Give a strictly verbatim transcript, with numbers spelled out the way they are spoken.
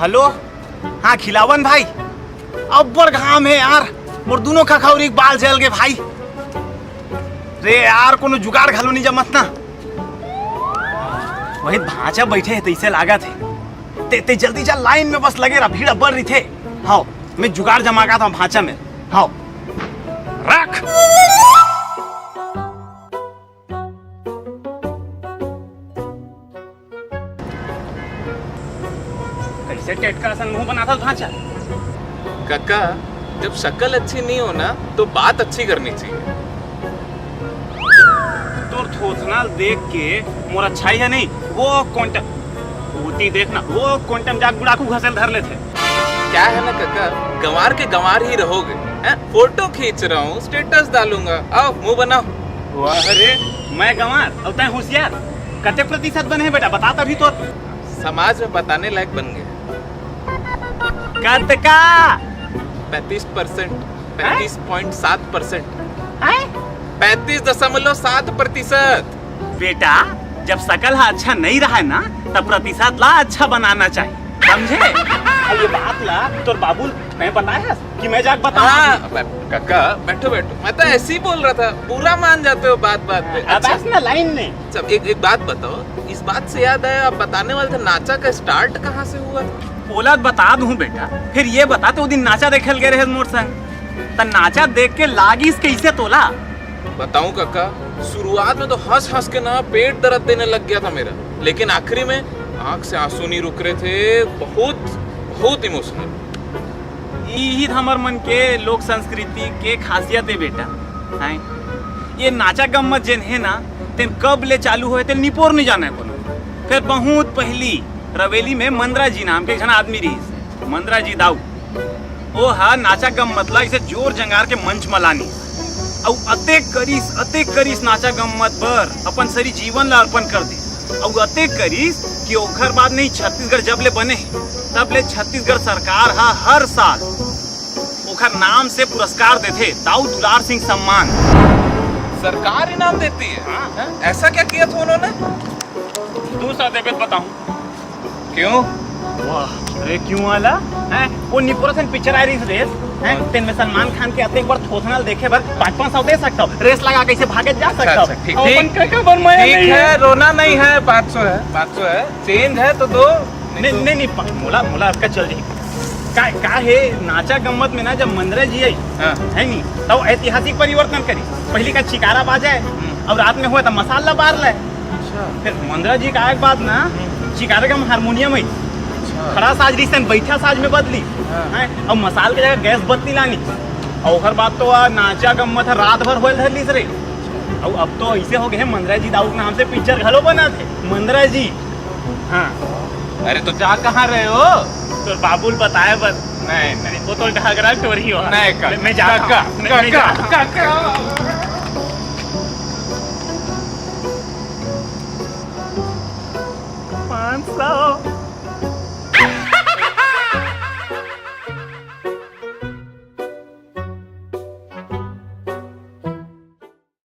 Hello, हाँ खिलावन भाई, अब्बड़ घाम हे यार, मोर दुनों खखौरी के बाल जल गे भाई। रे यार, कोनो जुगाड़ घलो नइ जमत ना। वही भांचा बइठे हे तइसे लागत हे। ते, ते जल्दी जा, लाइन में बस लगे रह, भीड़ अब्बड़ रहिथे। हव, मैं जुगाड़ जमावत हंव भांचा में। हव, रख। कइसे टेटका असन मुंह बनाथस भांचा? कका, जब शकल अच्छी नहीं हो ना, तो बात अच्छी करनी चाहिए। तोर थोथना ल देख के मोर अच्छाई हे नहीं, वो कोंटम, ओती देख ना, वो कोंटम जाके बुढ़ाकू घसेल धर लेथे। क्या है ना कका, गंवार के गंवार ही रहोगे, हैं? फोटो खींच रहा हूँ, स्टेटस डालूंगा, आओ मुंह बनाओ। वाह रे, मैं गंवार अउ तैं होशियार। कते प्रतिशत बने हे बेटा, बता तभी तो। समाज में बताने लायक बन गए। कतका? पैंतीस परसेंट। पैंतीस पॉइंट सात परसेंट। हैं? पैंतीस दशमलव सात प्रतिशत। बेटा, जब शकल हा अच्छा नहीं रहा ना, तब प्रतिशत ला अच्छा बनाना चाहिए, समझे? अउ ये बात ला तोर बाबू ल तैं बताय हस कि मैं जाके बताऊं? हाँ, बै-, कका, बैठो, बैठो। मैं तो ऐसे ही बोल रहा था, बुरा मान जाते हो बात बात पे। अब अच्छा। बस ना लाइन में। अच्छा, एक, एक बात बताओ, इस बात से याद आया, आप बताने वाले थे, नाचा का स्टार्ट कहाँ से हुआ था? ओला बता दूं बेटा, फिर ये बता, तो वो दिन नाचा देखे ल गए रहे मोर संग, त नाचा देख के लागिस कइसे तोला? बताऊं कका, शुरुआत में तो हंस हंस के ना पेट दर्द देने लग गया था मेरा, लेकिन आखिरी में आंख से आंसू नहीं रुक रहे थे। बहुत, बहुत इमोशनल। इही त हमर मन के लोक संस्कृति के खासियत हे बेटा। हैं, ये नाचा गम्मत जेन हे ना, तेन कब ले चालू होय, तेन निपोर नहीं जाने कोनो। फिर बहुत पहली रवेली में मंदरा जी नाम के एक झन आदमी रहिस, मंदरा जी दाऊ। ओ हा नाचा गम्मत ला इसे जोर जंगार के मंच म लानिस। अउ अतेक करिस, अतेक करिस नाचा गम्मत बर, अपन सरी जीवन ला अर्पण कर दिस। अउ अतेक करिस कि ओखर बाद नहीं, छत्तीसगढ़ जब ले बने हे, तब ले छत्तीसगढ़ सरकार हा हर साल ओखर नाम से पुरस्कार देथे, दाऊ दुलार सिंह सम्मान। सरकार इनाम देती है? हाँ। हैं? ऐसा क्या किया था उन्होंने? दू सौ देबे त बताऊं। क्यों? वाह, अरे क्यों वाला? हैं? वो निपोर असन पिक्चर आय रहिस रेस, हैं? हाँ। तेन में सलमान खान के अतेक बड़ थोथना ल देखे बर पाँच पाँच सौ दे सकथव। रेस लगा के अइसे भागे जा सकथव। अच्छा, ठीक, अउ ठीक। अपन कका बर मया ठीक नहीं है, है। रोना नहीं है, पाँच सौ है, पाँच सौ है, चेंज है तो दो, नहीं नहीं, तो नहीं, नहीं, पा-, मोला, मोला अतका चल जाही। का, का हे, नाचा गम्मत में ना जब मंदरा जी आई, हाँ। है नी, तब ऐतिहासिक परिवर्तन करिस। पहिली का चिकारा बाजे, हम्म। अउ रात में होय त मसाल ला बार ले। अच्छा। फिर मंदरा जी के आय के बाद ना, हम्म। चिकारा के हारमोनियम आई। अच्छा। खड़ा साज रहिस तेन बइठा साज में बदलिस। हाँ। हैं? अउ मसाल के जगह गैस बत्ती लानिस। अउ ओखर बाद तो आ नाचा गम्मत ह रात भर होय ल धर लिस रे। अउ अब तो अइसे हो गे हे, मंदरा जी दाऊ के नाम से पिक्चर घलो बनत हे, मंदरा जी। हाँ। अरे तो जा कहाँ रहे हो? तोर बाबू ल बताय बर। नहीं, नहीं। वो तो घाघरा चोरी हो। नहीं, का-, मैं, मैं जाता का-, हूँ। मैं, मैं का-, जाता हूँ। का-, का-, पाँच सौ।